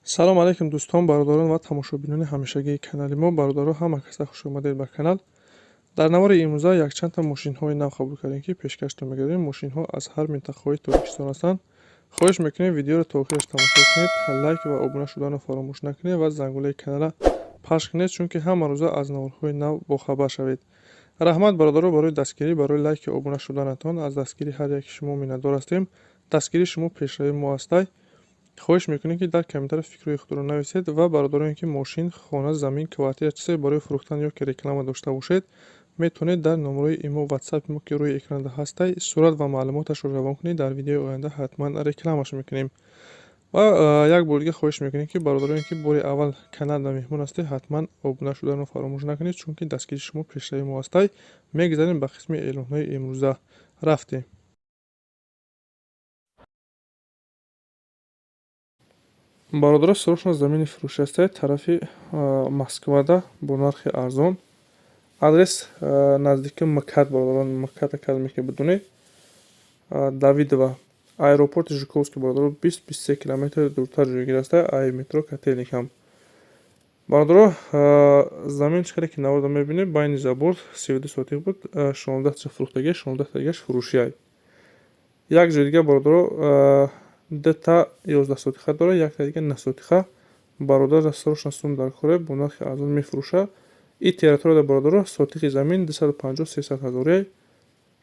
Салом алейкум, дӯстон, бародарон ва тамошобинони ҳамешагии канали мо. Бародаро, ҳама каса хуш омадед ба канал. Дар навори имрӯза якчандта мошинҳои нав қабул кардем, ки пешкаштон мегардем. Мошинҳо аз ҳар минтақаҳои Тоҷикистон ҳастанд. Хоҳиш мекунем, видеоро то охираш тамошо кунед, лайк ва обуна шуданро фаромӯш накунед ва зангулаи каналра пахш кунед, чунки ҳама рӯза аз наворҳои нав бохабар шавед. Раҳмат, бародаро, барои дастгирӣ, барои лайки обуна шуданатон. Аз дастгирии ҳар яки шумо миннатдор ҳастем. Дастгирии шумо пешравии мо ҳастай. Хоҳиш мекунем, ки дар комментария фикрҳои худро нависед ва бародароне, ки мошин, хона, замин, квартира, чизе барои фурӯхтан ё ки реклама дошта бошед, метавонед дар номерои имо, ватсапи мо, ки рӯи экранда ҳастай, сурат ва маълумоташро равон кунед. Дар видеои оянда ҳатман рекламаш мекунем. Ва як бор дига хоҳиш мекунем, ки бародароне, ки бори аввал каналда меҳмон ҳастед, ҳатман обуна шуданро фаромӯш накунед, чунки дастгирии шумо пешравии мо ҳастай. Мегузарем ба қисми эълонҳои имрӯза. Рафтем. Бародаро, срочно замини фурӯшӣ ҳастай тарафи Москвада бо нархи арзон. Адрес наздики МКАД, бародарон, МКАДа кадоме ки бидонед, Давидова, аэропорти Жуковский, бародаро, 20-23 километр дуртар ҷойгир ҳастай ай метро Котельникам. Бародаро, замин чӣ хеле ки наворда мебинед, байни забор 32 сотих буд, 16 фурӯхтагия, 16 дигаш фурӯшиай. Як ҷои дига, бародаро, дута 11 сотиха дора, якта дига 9 сотиха. Бародар срочно сум дар коре, бо нархи арзон мефурӯша. И территорияда, бародаро, сотихи замин 250-300 ҳазория.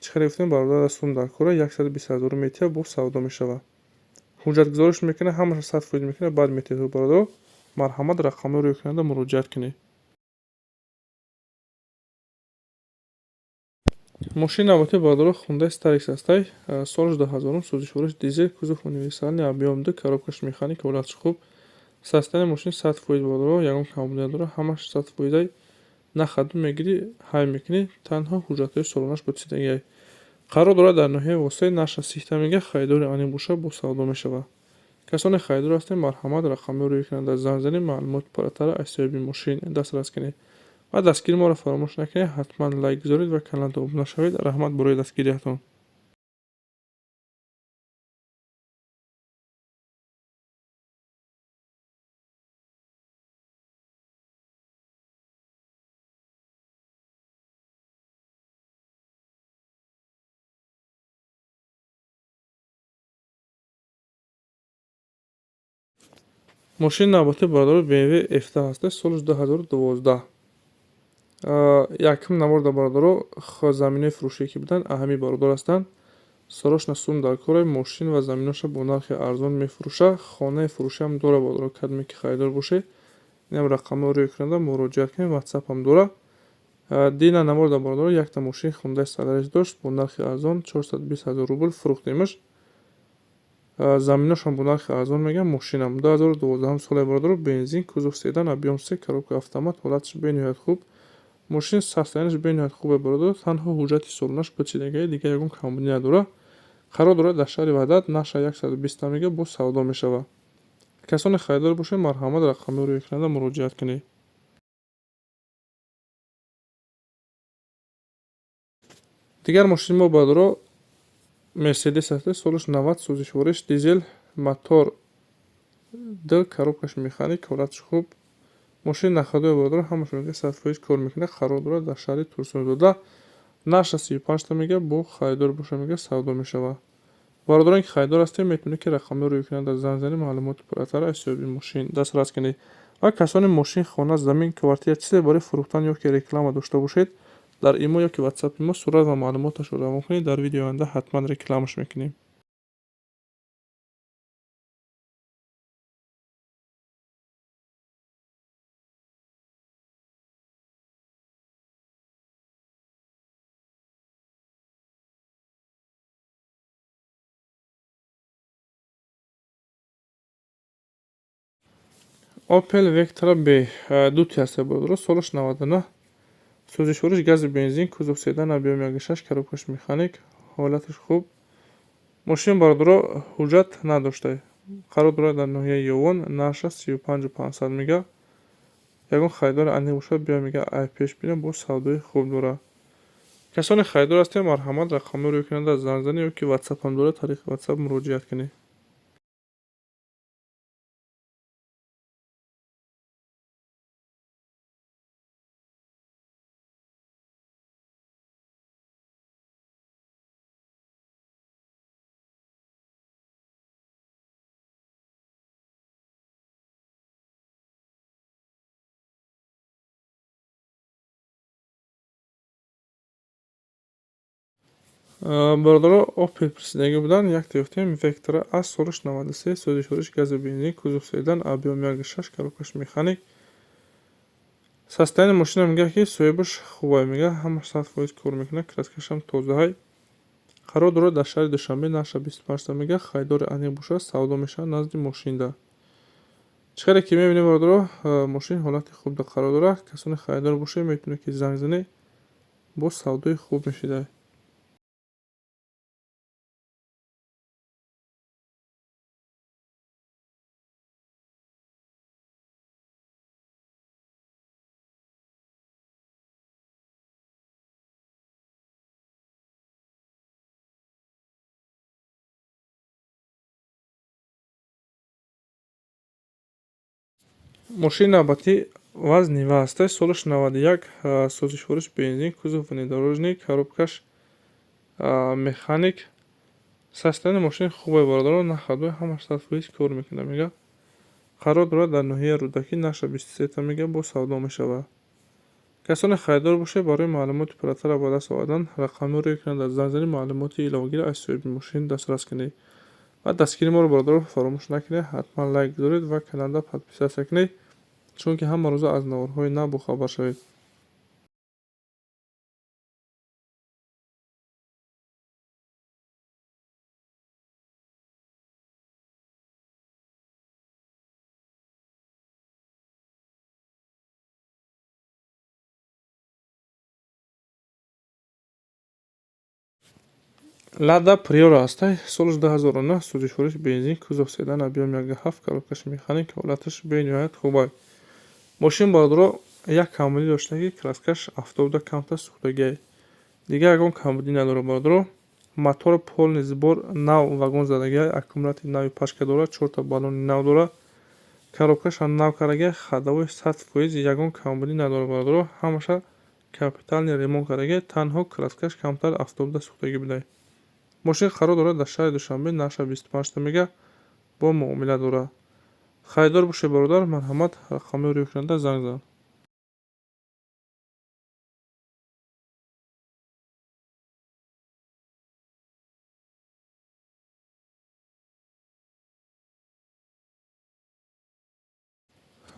Чӣ хеле гуфтем, бародар сум дар коре, 120 ҳазор метия, бо савдо мешава. Ҳуҷҷатгузориш мекунад, ҳамаша 100% мекунад, баъд метиҳад. Бародаро, марҳамат, рақамҳои рӯи экранда муроҷиат кунед. Мошини навбатӣ, бародаро, Хундай Старикс ҳастай, солаш 2000-ум, сӯзишвориш дизел, кузов универсальный, объём ду, коробкаш механик, ҳолатш хуб. Состояние мошин 100%, бародаро, ягон камбуд надорад, ҳамаш 100%-ай. Нахаду мегирӣ, ҳай мекунӣ, танҳо ҳуҷҷатҳои солонаш пурсидагиай. Қарор дорад дар ноҳияи Восеъ, нархша сихта мега, харидори аниқ боша, бо савдо мешавад. Касоне харидор ҳастед, марҳамат, рақамҳои рӯи экранда занг занед, маълумоти пурратарро аз соҳиби мошин дастрас кунед. Ва дастгирии моро фаромӯш накунед, ҳатман лайк гузоред ва каналда обуна шавед. Раҳмат барои дастгириятон. Мошини навбатӣ, бародаро, BMW F10 ҳаста, солаш 2012. Якум наворда, бародаро, заминаи фурӯшие ки буданд, аҳами бародар ҳастанд. Срочно сум дар коре, мошин ва заминоша бо нархи арзон мефурӯша. Хонаи фурӯшиам дора, бародаро, кадоме ки харидор бошед, инам рақамҳои рӯи экранда муроҷиат кунед, ватсапам дора. Дина наворда, бародаро, якта мошин Хундай Солярис дошт, бо нархи арзон 420 ҳазор рубл фурӯхтемаш. Заминошам бо нархи арзон мегӯям, мошинам 2012 соле, бародаро, бензин, кузов седан, объём се, коробка автомат, ҳолатш бениҳоят хуб. Мошин состояниеш бениҳоят хубе, бародаро, танҳо ҳуҷҷати солонаш пурсидагиай, дигар ягон камбудӣ надорад. Қарор дорад дар шаҳри Ваҳдат, нархша 120 мега, бо савдо мешавад. Касоне харидор бошед, марҳамат, рақамҳои рӯи экранда муроҷиат кунед. Дигар мошини мо, бародаро, Мерседес аст, солаш 90, сӯзишвориш дизел, мотор д, коробкаш механик, ҳолатш хуб. Мошини нахадои, бародаро, ҳамаш мега 100% кор мекунад. Қарор дорад дар шаҳри Турсунзода, нархша 35та мега, бо харидор боша, мега, савдо мешавад. Бародарон, ки харидор ҳастед, метавонед, ки рақамҳои рӯи экранда занг занед, маълумоти пурратарро аз соҳиби мошин дастрас кунед. Ва касоне мошин, хона, замин, квартира, чизе барои фурӯхтан ё ки реклама дошта бошед, дар имо ё ки ватсапи мо сурат ва маълумоташро равон кунед, дар видеои оянда ҳатман рекламаш мекунем. Opel Vectra B дути ҳаста, бародаро, солаш 99, сӯзишвориш гази бензин, кузов седан, объём 1,6, коробкаш механик, ҳолаташ хуб. Мошин, бародаро, ҳуҷҷат надошта. Қарор дорад дар ноҳияи Ёвон, нархша 35 500 мега. Ягон харидори аниқ бошад, биё, мега, ай пеш бинам, бо савдои хуб дорад. Касоне харидор ҳастед, марҳамат, рақамҳои рӯи экранда занг занед ё ки ватсапам дорад, тариқи ватсап муроҷиат кунед. Бародаро, Опел пурсидагӣ буданд, якта ёфтем, Вектора аз солаш 93, сӯзишвориш газу бензин, кузов седан, объём 1,6, коробкаш механик. Состояние мошина мегӯяд, ки соҳибаш хубай, мегӯяд, ҳамаш 100% кор мекунад, краскашам тозаҳай. Қарор дорад дар шаҳри Душанбе, нархша 25 та мегӯяд, харидори аниқ бошад, савдо мешавад назди мошинда. Чӣ хеле ки мебинем, бародаро, мошин ҳолати хубда қарор дорад. Касоне харидор бошед, метавонед, ки занг занед, боз савдои хуб мешида. Мошини навбатӣ ВАЗ Нива ҳастай, солаш 91, сӯзишвориш бензин, кузов внедорожник, коробкаш механик. Состояние мошин хубе, бародаро, на ходовой, ҳамаш 100% кор мекунад, мегӯяд. Қарор дорад дар ноҳияи Рӯдакӣ, нархша 23 та мегӯяд, боз савдо мешавад. Касоне харидор бошед, барои маълумоти пурратарро ба даст овардан рақамҳоро рӯй кунанд, дар занг занед, маълумоти иловагиро аз соҳиби мошин дастрас кунед. Ва дастгири моро, бародаро, фаромӯш накунед, ҳатман лайк гузоред ва каналда подписаться кунед, чунки ҳама рӯза аз наворҳои нав бохабар шавед. Лада Приора ҳастай, солаш 2009, сӯзишвориш бензин, кузов седан, объём 1,7, коробкаш механик, ҳолаташ бениҳоят хубай. Мошин, бародаро, як камбудӣ дошта, ки краскаш афтода, камтар сӯхтагиай. Дигар ягон камбудӣ надорад, бародаро. Мотор полный сбор, нав вагон задагиай, аккумулятори нави пачка дорад, чорта баллони нав дорад. Коробкашам нав кардагиай, ходовой 100%, ягон камбудӣ надорад, бародаро. Ҳамаша капитальный ремонт кардагиай, танҳо краскаш камтар афтода, сӯхтагӣ будай. Мошин қарор дорад дар шаҳри Душанбе, нархша 25 та мегӯяд, бо муомила дорад. Харидор бошед, бародар, марҳамат, рақамҳои рӯй кунанда занг зан.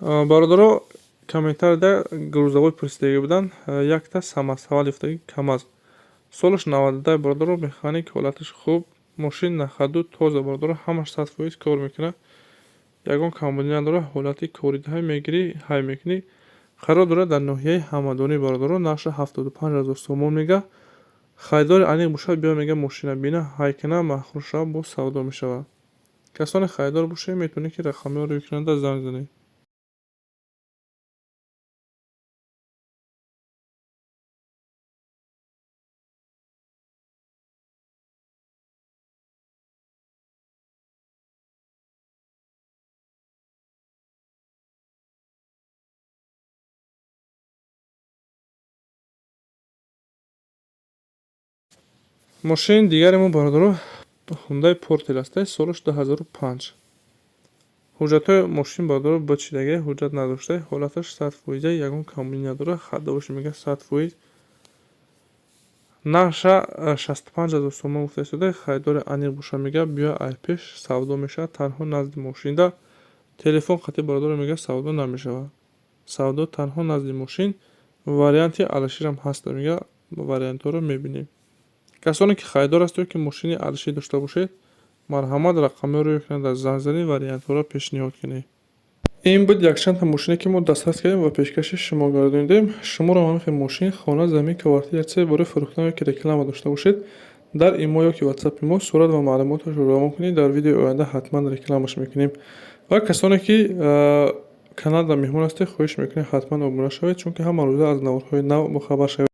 Бародаро, комментарийда грузовой пурсидагӣ буданд, якта самосвал ёфтагӣ, КамАЗ. Солаш 92, бародаро, механик, ҳолаташ хуб, мошин на ходу, тоза, бародаро, ҳамаш 100% кор мекунад. Ягон камбудӣ надорад, ҳолати коридаҳай, мегирӣ, ҳай мекунӣ. Қарор дорад дар ноҳияи Ҳамадонӣ, бародаро, нархша 75 000 сомон мегӯяд. Харидори аниқ бошад, биё, мегӯяд, мошина бина, ҳай кина, маъқул шавад, боз савдо мешавад. Касоне харидор бошед, метавонед, ки рақамҳоро рӯй кунанда занг занед. Мошини дигари мо, бародаро, Хундай Портер ҳастай, солаш 2005. Ҳуҷҷатҳои мошин, бародаро, бичидагиай, ҳуҷҷат надоштай, ҳолаташ 100%, ягон камбудӣ надорад, ходовойш мегӯяд 100%. Нархша 65 000 сомон гуфта истода, харидори аниқ бошад, мегӯяд, биё ай пеш, савдо мешавад танҳо назди мошинда. Телефон қатъи, бародаро, мегӯяд, савдо намешавад. Савдо танҳо назди мошин, варианти алиширам ҳаста, мегӯяд, вариантҳоро мебинем. Касоне ки харидор ҳастед, ки мошини алишир дошта бошед, марҳамат, рақамҳоро рӯй кунанд, занг занед, вариантҳоро пешниҳод кунед. Ин буд якчандта мошине, ки мо дастрас кардем ва пешкаши шумо гардонидем. Шуморо ҳамин хел мошин, хона, замин, квартира, чизе барои фурӯхтан ё ки реклама дошта бошед, дар имо ё ки ватсапи мо сурат ва маълумоташро равон кунед, дар видеои оянда ҳатман рекламаш мекунем. Ва касоне ки каналда меҳмон ҳастед, хоҳиш мекунем, ҳатман обуна шавед, чунки ҳама рӯза аз наворҳои нав бохабар шавед.